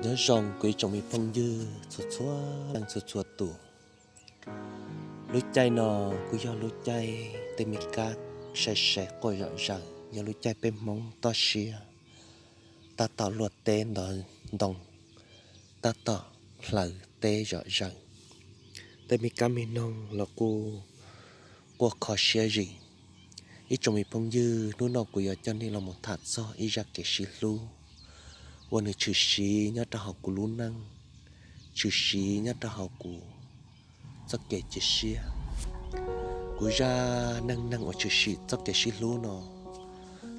Nyob zoo kuv ib tsoom me phooj ywg txhua txhua leej txhua txhua tus. Lub caij no kuj yog lub caij tej me kab sai sai quaj zom zaws, yog lub caij peb Hmoob toj siab tab tom luaj teb ntov ntoo, tab tom hlawv teb zom zaws. Tej me kab me noog los kuj quaj kho siab zim. Ib tsoom me phooj ywg, hnub no kuv yuav coj nej los mus tham txog ib zaj kev sib hlub uas nws tshwm sim nyob rau hauv kuv lub neej, tshwm sim nyob rau hauv kuv txoj kev cia siab. Kuv zaj neej neeg uas tshwm sim txoj kev sib hlub no,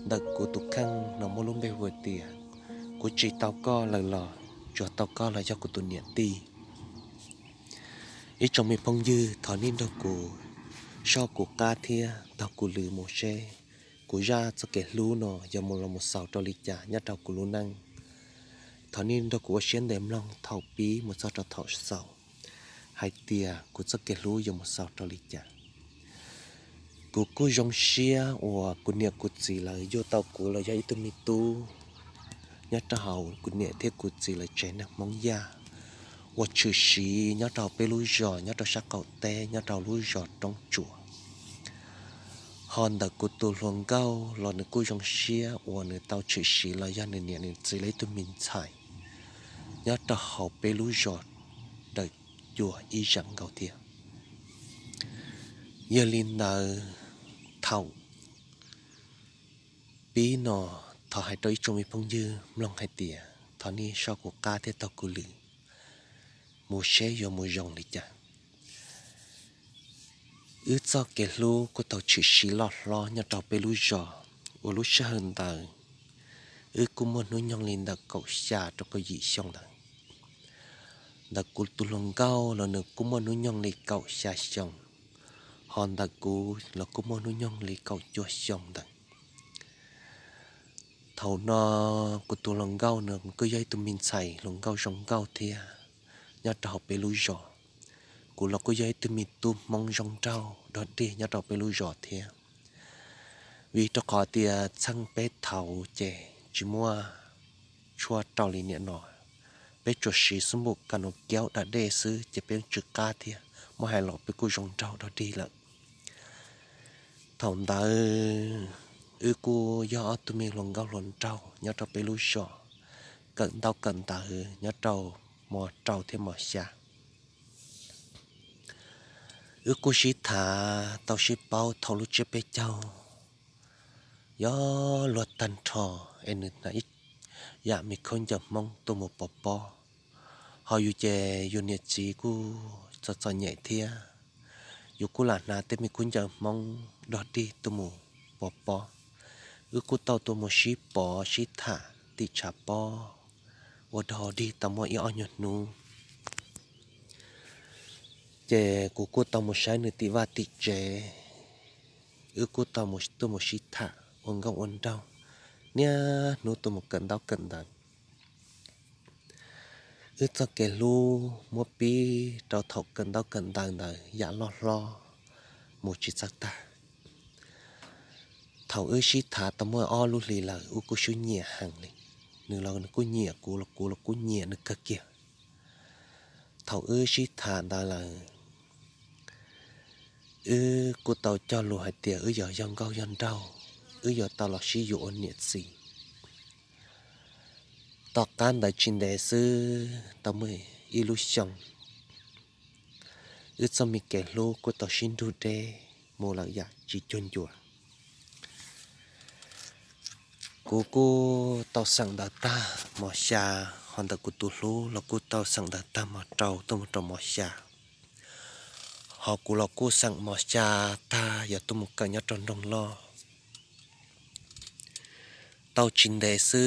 ntawm kuv tus kheej no muaj lub npe hu tias Kuv Tsis Tau Koj Lawm Los Tsuas Tau Koj Los Yog Kuv Tus Niam Tij. Ib tsoom me phooj ywg, thov nej nrog kuv soj kuv qab thiab taug kuv lwm mus seb kuv zaj txoj kev hlub no yuav mus los mus xaus rau li cas nyob rau kuv lub neej. Thov nej nrog kuv ua siab ntev mloog thaum pib mus txog rau thaum xaus hais tias kuv txoj kev hlub yuav mus xaus rau li cas. Kuv kuj zoo siab uas kuv niam kuv txiv lawv yug tau kuv los yog ib tug me tub nyob rau hauv kuv niam thiab kuv txiv lawv tsev neeg Hmoob Yaj uas tshwm sim nyob rau hauv peb lub zos nyob rau sab qaum teb nyob rau lub zos Roob Tsuas. Ho ntawm kuv tus hluas nkauj los nws kuj zoo siab uas nws tau tshwm sim los yog nws niam nws txiv lawv ib tug me ntxhais nyob rau hauv peb lub zos Dawm Cua ib zam nkaus thiab. Yog li ntawd, thaum pib no thov hais rau ib tsoom me phooj ywg mloog hais tias thov nej soj kuv qab thiab taug kuv lwm mus seb yuav mus zoo li cas. Wb txoj kev hlub kuj tau tshwm sim loj hlob nyob rau peb lub zos, uas lub sij hawm ntawd wb kuj muaj hnub nyoog li ntawm kaum xya rau kaum yim xyoo ntawd. Ntawm kuv tus hluas nkauj los nws kuj muaj hnub nyoog li kaum xya xyoo, ho ntawm kuv los kuj muaj hnub nyoog li kaum cuaj xyoo ntawd. Thaum no kuv tus hluas nkauj nws kuj yog ib tug me ntxhais hluas nkauj zoo nkauj thiab nyob rau hauv peb lub zos. Kuv los kuj yog ib tug me tub Hmoob zoo nraug dog dig nyob rau peb lub zos thiab. Vim rau qhov tias txheej peb thaud ces tsis muaj tshuaj rau li niaj no, peb tsuas siv xub npum kas nus kiaub da dej xwb ces peb tsw qab thiab, muab hais los peb kuj zoo nraug dog dig lawm. Thaum ntawd wb kuj yog ob tug me hluas nkauj hluas nraug nyob rau peb lub zos, kawm ntaub kawm ntawv nyob rau mos rau thiab mos xya. Wb kuj sib tham tau sib paub thaum lub tsiab peb caug, yog luag tag nrho es nws hnav ib yam me khaub ncaws Hmoob tuaj mus pov pob. Ho yus ces yus niam txiv kuj txom txom nyem thiab, yus kuj lam hnav tej me khaub ncaws Hmoob dog dig tuaj mus pov pob. Wb kuj tau tuaj mus sib pov sib tham tim tshav pob ua dog dig tau muaj ib ob nyuag hnub. Ces kuv kuj tau mus saib nws tim vaj tim tsev, wb kuj tau tuaj mus sib tham ua nkauj ua nraug, niaj hnub tuaj mus kawm ntaub kawm ntawv. Wb txoj kev hlub muab pib rau thaum kawm ntaub kawm ntawv ntawd yam loj hlob mus tsis txawj tag. Thaum wb sib tham tau muaj ob lub hlis lawm wb kuj sib nyiam heev li. Nws los nws kuj nyiam kuv los kuv los kuj nyiam nws kawg kiag. Thaum wb sib tham ntawd lawm, wb kuj tau cog lus hais tias wb yuav yog nkauj yog nraug, wb yuav tau los sib yuav ua niam txiv. Tom qab ntawd tsis ntev xwb tau muaj ib lub xyoo, wb txoj me kev hlub kuj tau sib nrug deb mus lawm yam tsis cuag ncua. Kuv kuj tau xeem ntawv tag mos xya, ho ntawm kuv tus hlub los kuj tau xeem ntawv tag mos rau tuaj mus rau mos xya. Ho kuv los kuj xeem mos xya tag yuav tuaj mus kawm nyob rau nroog loj. Tau tsis ntev xwb,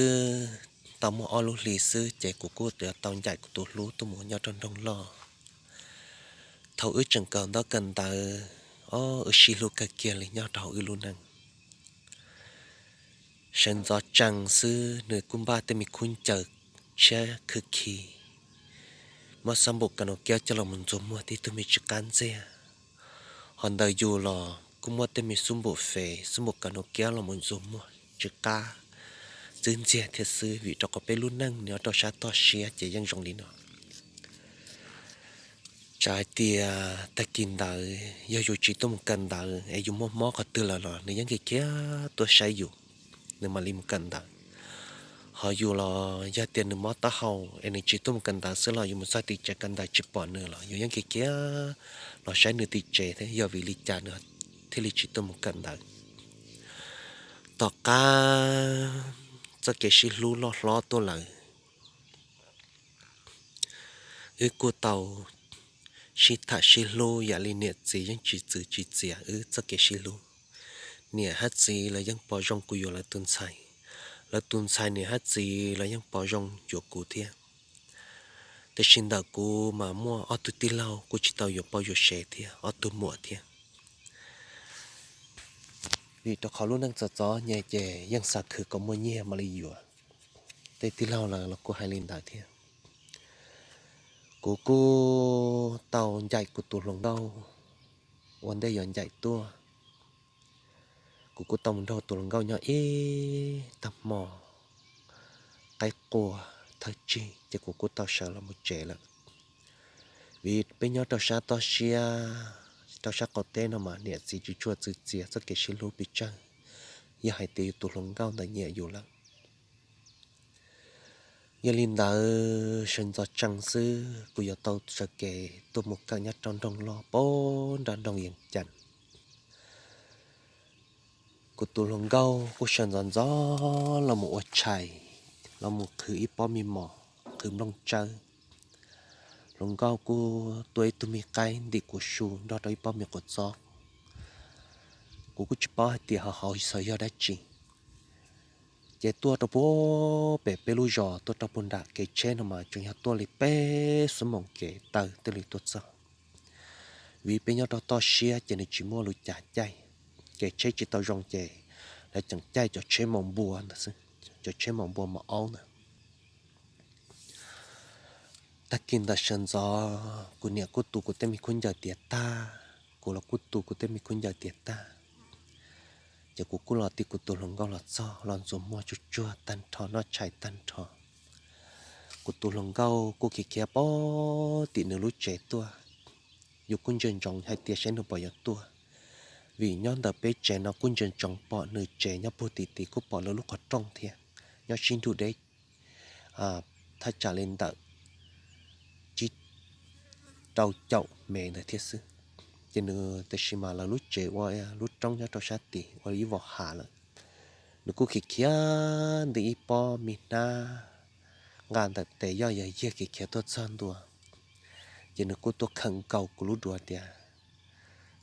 tau muaj ob lub hlis xwb ces kuv kuj yuav tau ncaim kuv tus hlub tuaj mus nyob rau nroog loj. Thaum wb tseem kawm ntaub kawm ntawv, o, wb sib hlub kawg kiag li nyob rau hauv wb lub neej. Sawv ntxov tsees xwb nws kuj npaj tej me khaub ncaws tshiab khwv khi, muab xab npum kas nus kiab coj los mus ntxuag muag tib tug me tsis qab ntxiag. Ho ntawm yus los kuj muab tej me xub npum fem xub npum kas nus kiab los mus ntxuag muag tsis qab, txwb ntxiag thiab xwb, vim rau qhov peb lub neej nyob rau sab toj siab ces yeej zoo li no. Tsam hais tias tag kis ntawd yog yus tsis tuaj mus kawm ntawv es yus muaj mob qhov twg lawm los nws yeej khiav khiav tuaj saib yus, nws mam li mus kawm ntawv. Ho yus los yog tias nws mob taub hau es nws tsis tuaj mus kawm ntawv xwb los yus mus txog tim tsev kawm ntawv tsis pom nws los yus yeej khiav khiav los saib nws tim tsev thiab, yog vim li cas nws thiaj li tsis tuaj mus kawm ntawv. Tom qab txoj kev sib hlub loj hlob tuaj lawm, wb kuj tau sib tham sib hlub yam li niam txiv yeej tsis txwv tsis txias wb txoj kev sib hlub. Niam hab txiv lawv yeej pom zoo kuv yuav lawv tus ntxhais, lawv tus ntxhais niam hab txiv lawv yeej pom zoo yuav kuv thiab. Tiam sis ntawm kuv mas muaj ob tug tij laug kuj tsis tau yuav poj yuav sev thiab, ob tug muam thiab. Vim rau qhov lub neej txom txom nyem ces yeej xav khwv kom muaj nyiaj mam li yuav. Tej tij laug lawv los kuj hais li ntawd thiab. Kuv kuj tau ncaim kuv tus hluas nkauj ua ntej yuav ncaim tuaj. Kuv kuj tau mus nrog tus hluas nkauj nyob ib tag hmo, qaib qua thawj tsig ces kuv kuj tau sawv los mus tsev lawm. Vim peb nyob rau sab toj siab, rau sab qaum teb no mas niam txiv tsis tshua txwv txias txoj kev sib hlub pes tsawg, yog hais tias yus tus hluas nkauj ntawd nyiam yus lawm. Yog li ntawd sawv ntxov tsees xwb kuv yuav tau sawv kev tuaj mus kawm nyob rau nroog loj pab nram nroog Yees Cas. Kuv tus hluas nkauj kuj sawv ntxov ntxov los mus ua tshais, los mus qhwv ib pob me mos, qhwv nplooj tsawb. Hluas nkauj kuj tua ib tug me qaib ntim kuv su nrog rau ib pob me quav txob. Kuv kuj tsis paub hais tias ho hauv xav yog dab tsi. Ces tuaj rau puag pem peb lub zos tuaj rau puag nram kev tsheb no mas tseem yog tuaj li peb xuab moos kev taw thiaj li tuaj txog. Vim peb nyob rau toj siab ces nws tsis muaj lub caij, kev tsheb tsis tau zoo ces lawv tseem caij cov tsheb maus npua ntawd xwb, cov tsheb maus npua maus aub ntawd. Tag kis ntawd sawv ntxov kuv niam kuj tu kuv tej me khaub ncaws tiav tag, kuv los kuj tu kuv tej me khaub ncaws tiav tag. Ces kuv kuj los tim kuv tus hluas nkauj los txog los ntxuav muag tsuag tsuag tag nrho noj tshais tag nrho. Kuv tus hluas nkauj kuj khiav khiav pab tim nws lub tsev tuaj. Yus kuj ntsia ntsoov hais tias saib nws puas yuav tuaj, vim nyob ntawm peb tsev no kuj ntsia ntsoov pom nws tsev nyob puag tim tid kuj pom lawv lub qhov rooj thiab, nyob sib nrug deb thaj tsam li ntawm tsib rau caum mev ntawd thiab xwb. Ces nws tam sim mas lawv lub tsev ua lub roob nyob rau sab tid ua ib vos hav lawm. Nws kuj khiav khiav nti ib pob me hnab nqa ntawm tes yoj yawg yiag khiav khiav tuaj txog ntua. Ces nws kuj tuaj khawm nkaus kuv lub duav tias,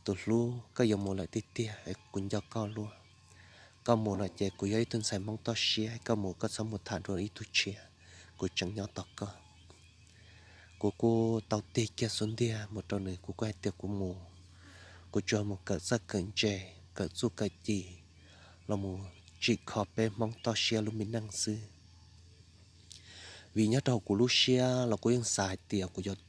tus hlub, koj yuav mus lawm tiag tiag es kuv nco koj luaj. Koj mus no ces kuv yog ib tug ntxhais Hmoob toj siab, koj mus koj txhob mus tham dua ib tug tshiab, kuv tseem nyob tos koj. Kuv kuj tau tig kiag xub ntiag mus rau nws, kuv kuj hais tias kuv mus, kuv tsuas mus kawm txawj kawm ntse, kawm txuj kawm ci, los mus tsim kho peb Hmoob toj siab lub me neej xwb. Vim nyob rau hauv kuv lub siab los kuv yeej xav hais tias kuv yuav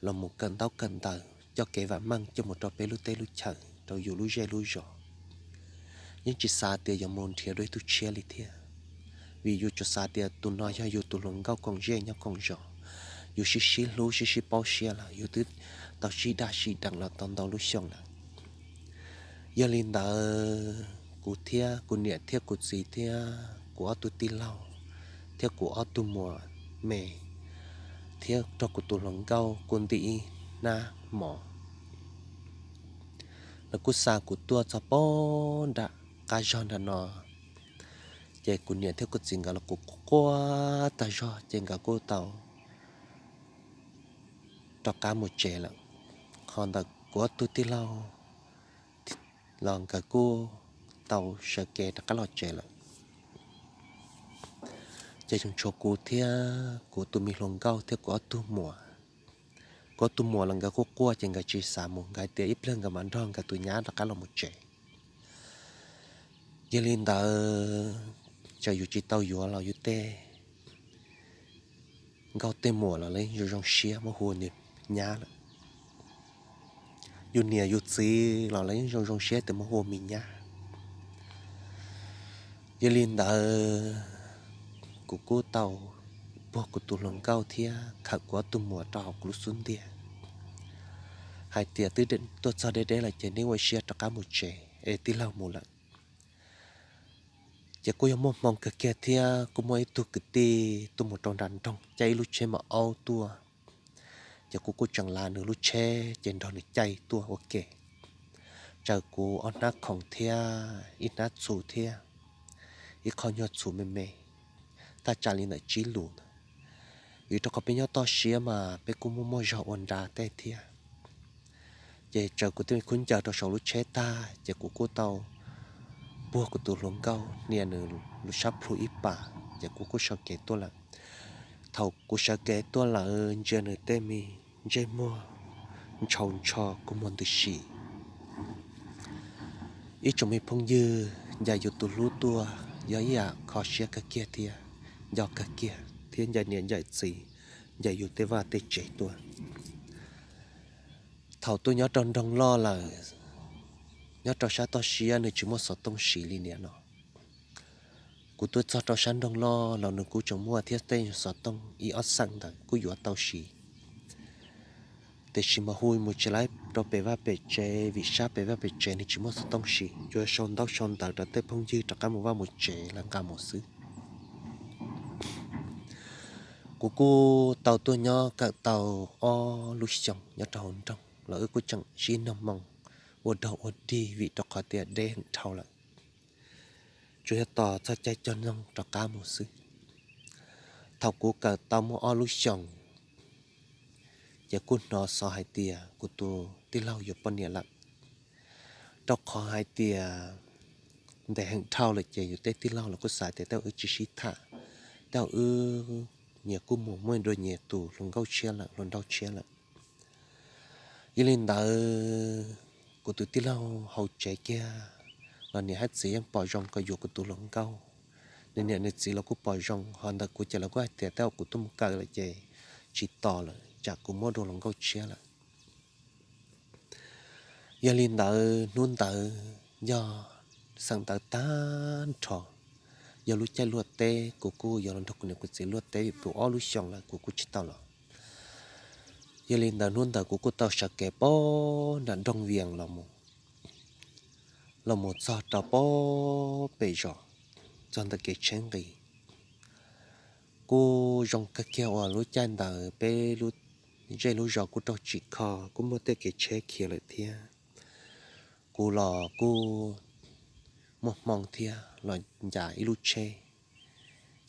los mus kawm ntaub kawm ntawv coj kev vam meej coj mus rau peb lub teb lub chaws, rau yus lub zej lub zos. Yeej tsis xav tias yuav mus nrhiav dua ib tug tshiab li thiab, vim yus tsuas xav tias tus no yog yus tus hluas nkauj koom zej nyob koom zos, yus sib sib hlub sib sib paub siab lawm, yus twb tau sib dag sib deev los tau ntau lub xyoo lawm. Yog li ntawd kuv thiab kuv niam thiab kuv txiv thiab kuv ob tug tij laug thiab kuv ob tug muam me thiab rau kuv tus hluas nkauj kuj nti ib hnab mov. Lawv kuj xa kuv tuaj txog pab nram qab zog nram no, ces kuv niam thiab kuv txiv nkawd los kuj quaj tag zog ces nkawd kuj tau rov qab mus tsev lawm. Ho ntawm kuv ob tug tij laug los nkawd kuj tau sawv kev rov qab los tsev lawm. Ces tseem tshuav kuv thiab kuv tus me hluas nkauj thiab kuv ob tug muam. Kuv ob tug muam los nkawd kuj quaj ces nkawd tsis xav mus, nkawd hais tias ib pliag nkawd mam nrog nkawd tus nyab rov qab los mus tsev. Yog li ntawd, txawm yus tsis tau yuav los yus tej nkauj tej muam los lawv yeej zoo zoo siab muab hu ua me nyab lawm. Yus niam yus txiv los lawv yeej zoo zoo siab tias muab hu ua me nyab. Yog li ntawd, kuv kuj tau puag kuv tus hluas nkauj thiab khawm kuv ob tug muam rau hauv kuv lub xub ntiag hais tias twb tuaj txog deb deb lawm ces neb ua siab rov qab mus tsev es tij laug mus lawm. Ces kuj yog muaj hmoo kawg kiag thiab kuj muaj ib tug kwv tij tuaj mus rau nram nroog caij ib lub tsheb maum aub tuaj. Ces kuv kuj tseem lav nws lub tsheb ces nrog nws caij tuaj ua ke. Tsaws kuv ob hnab khoom thiab ib hnab txhuv thiab ib qho nyuag txhuv me me, thaj tsam li ntawm tsib lus ntawd. Vim rau qhov peb nyob toj siab mas peb kuj muaj muaj zog ua nra tej thiab. Ces tsaws kuv tej me khaub ncaws rau saum lub tsheb tag ces kuv kuj tau puag kuv tus hluas nkauj hnia nws lub sab plhu ib pas ces kuv kuj sawv kev tuaj lawm. Thaum kuv sawv kev tuaj lawm ntsia nws tej me ntsej muag ntshaus ntsho kua muag ntws si. Ib tsoom me phooj ywg, ncaim yus tus hlub tuaj yog ib yam kho siab kawg kiag thiab nco kawg kiag thiab ncaim niam ncaim txiv, ncaim yus tej vaj tej tsev tuaj. Thaum tuaj nyob rau nroog loj lawm, nyob rau sab toj siab nws tsis muaj xov tooj siv li niaj no. Kuv tuaj txog rau sab nroog loj los nws kuj tseem muaj thiab tej xov tooj ib ob xeem ntawd kuj yuav tau siv. Tiam sis mas hu mus tsis laib rau pem vaj pem tsev vim sab pem vaj pem tsev nws tsis muaj xov tooj siv, yuav sau ntaub sau ntawv rau tej phooj ywg rov qab mus vaj mus tsev lawv nqa mus xwb. Kuv kuj tau tuaj nyob kawm tau ob lub xyoos nyob rau hauv nroog los wb kuj tseem sib nug moo ua dog ua dig vim rau qhov tias deb heev dhau lawm, tsuas yog tos txog caij cog noog rov qab mus xwb. Thaum kuv kawm tau muaj ob lub xyoos, ces kuj hnov xov hais tias kuv tus tij laug yuav poj niam lawm. Rau qhov hais tias ntev heev dhau lawm ces yus tej tij laug los kuj xav tias tej zaum wb tsis sib tham, tej zaum wb nyias kuj mus muaj dua nyias tus hluas nkauj tshiab lawm, hluas nraug tshiab lawm. Yog li ntawd, kuv tus tij laug hauv tsev kiag los niam thiab txiv yeej pom zoo kom yuav kuv tus hluas nkauj. Nws niam nws txiv los kuj pom zoo, ho ntawm kuv ces lawv kuj hais tias tej zaum kuv tuaj mus kawm lawm ces tsis tos lawm tsam kuv muaj dua hluas nkauj tshiab lawm. Yog li ntawd hnub ntawd yog xeem ntawv tag nrho, yog lub caij luaj teb kuv kuj yuav los nrog kuv niam kuv txiv luaj teb vim puv ob lub xyoos lawm kuv kuj tsis tau los. Yog li ntawd hnub ntawd kuv kuj tau sawv kev poob nram nroog Vias los mus, los mus txog rau poob pem zos, txog ntawm kev tsheb nqis. Kuj zoo kawg kiag uas lub caij ntawd peb lub zej lub zos kuj raug tsim kho, kuj muaj tej kev tsheb khiav lawm thiab. Kuv los kuj muaj hmoo thiab los ncav ib lub tsheb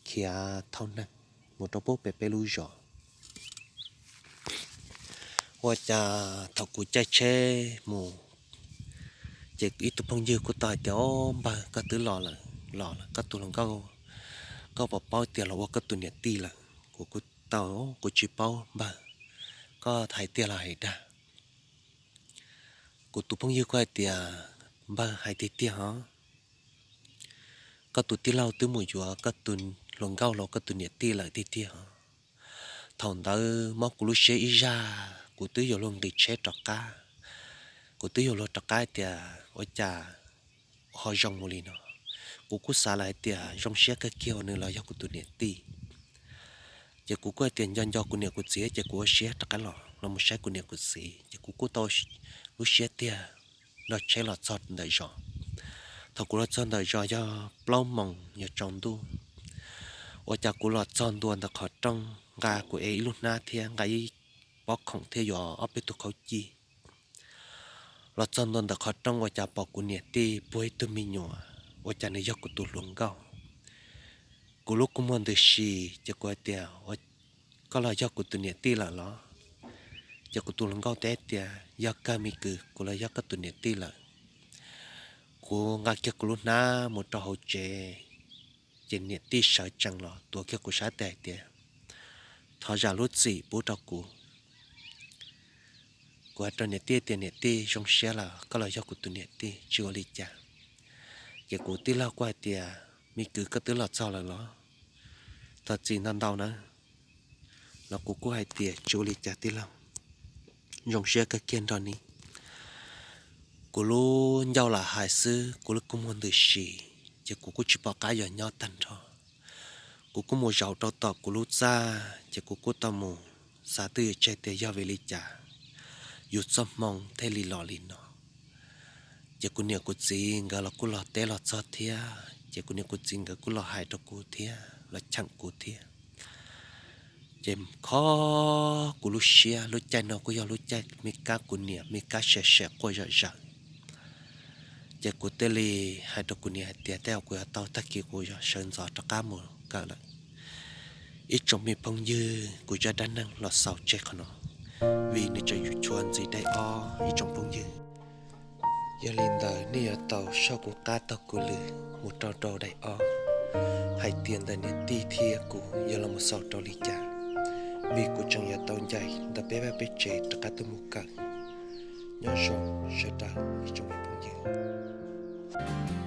khiav thauj neeg mus rau pub pem peb lub zos. Ua cas thaum kuv caij tsheb mus, ces ib tug phooj ywg kuj tau hais tias, Ob npawg, koj twb los lawm, los lawm, koj tus hluas nkauj, koj puas paub tias los ua koj tus niam tij lawm? Kuv kuj tau, Kuv tsis paub npawg, koj hais tiag los hais dag? Kuv tus phooj ywg kuj hais tias, Npawg, hais tiag tiag hov, koj tus tij laug twb mus yuav koj tus hluas nkauj los koj tus niam tij lawm tiag tiag hov. Thaum ntawd mob kuv lub siab ib zaj, kuv twb yuav luag nqis tsheb rov qab, kuv twb yuav luag rov qab tias ua cas ho zoo mus li no. Kuv kuj xav lawm hais tias zoo siab kawg kiag uas nws los yog kuv tus niam tij. Ces kuv kuj hais tias nco nco kuv niam kuv txiv ces kuv ua siab rov qab los, los mus saib kuv niam kuv txiv. Ces kuv kuj tau lub siab tiag, nrog tsheb los txog ntawm zos. Thaum kuv los txog ntawm zos yog plaub moos yuav tsaus ntuj, ua cas kuv los txog ntua ntawm qhov rooj, nqa kuv ev ib lub hnab thiab nqa ib pob khoom thiab yuav ob peb tug khaub cij. Los txog ntua ntawm qhov rooj ua cas pom kuv niam tij puag ib tug me nyuam, ua cas nws yog kuv tus hluas nkauj. Kuv lub kua muag ntws si, ces kuv hais tias, Koj los yog kuv tus niam tij lawm los? Ces kuv tus hluas nkauj teb tias, Yog kawg me kwv, kuv los yog koj tus niam tij lawm. Kuv nqa kiag kuv lub hnab mus rau hauv tsev, ces niam tij sawv tsees los tuav kiag kuv sab tes hais tias, Thov zam lub txim pub rau kuv. Kuv hais rau niam tij tias, Niam tij, zoo siab lawm, koj los yog kuv tus niam tij, tsis ua li cas. Ces kuv tij laug kuj hais tias, Me kwv, koj twb los txog lawm los? Thov txim ntau ntau na. Los kuv kuj hais tias, Tsis ua li cas tij laug, zoo siab kawg kiag nrog nej. Kuv lub ncauj lam hais xwb, kuv lub kua muag ntws si, ces kuv kuj tsis pom qab yuav nyob tag nrho. Kuv kuj mus zaum rau tom kuv lub txaj ces kuv kuj tau mus xav twj ywm tseg tias yog vim li cas yus txoj hmoo thiaj li los li no. Ces kuv niam kuv txiv nkawd los kuj los teb los txog thiab, ces kuv niam kuv txiv nkawd kuj los hais rau kuv thiab los cheem kuv thiab. Ces kho kuv lub siab, lub caij no kuj yog lub caij me kab kuv niam me kab sam sam quaj zom zaws. Ces kuv thiaj li hais rau kuv niam hais tias tej zaum kuv yuav tau tag kis kuv yuav sawv ntxov rov qab mus kawm lawm. Ib tsoom me phooj ywg, kuv zaj dab neeg los xaus tseg qhov no, vim nws tseem yuav tshuav ntxiv daim ob ib tsoom phooj ywg. Yog li ntawd nej yuav tau soj kuv qab taug kuv lw mus rau rau daim ob, hais tias ntawm niam tij thiab kuv yuav los mus xaus rau li cas, vim kuv tseem yuav tau ncaim ntawm peb vaj peb tsev rov qab tuaj mus kawm. Nyob zoo sawv daws ib tsoom me phooj ywg.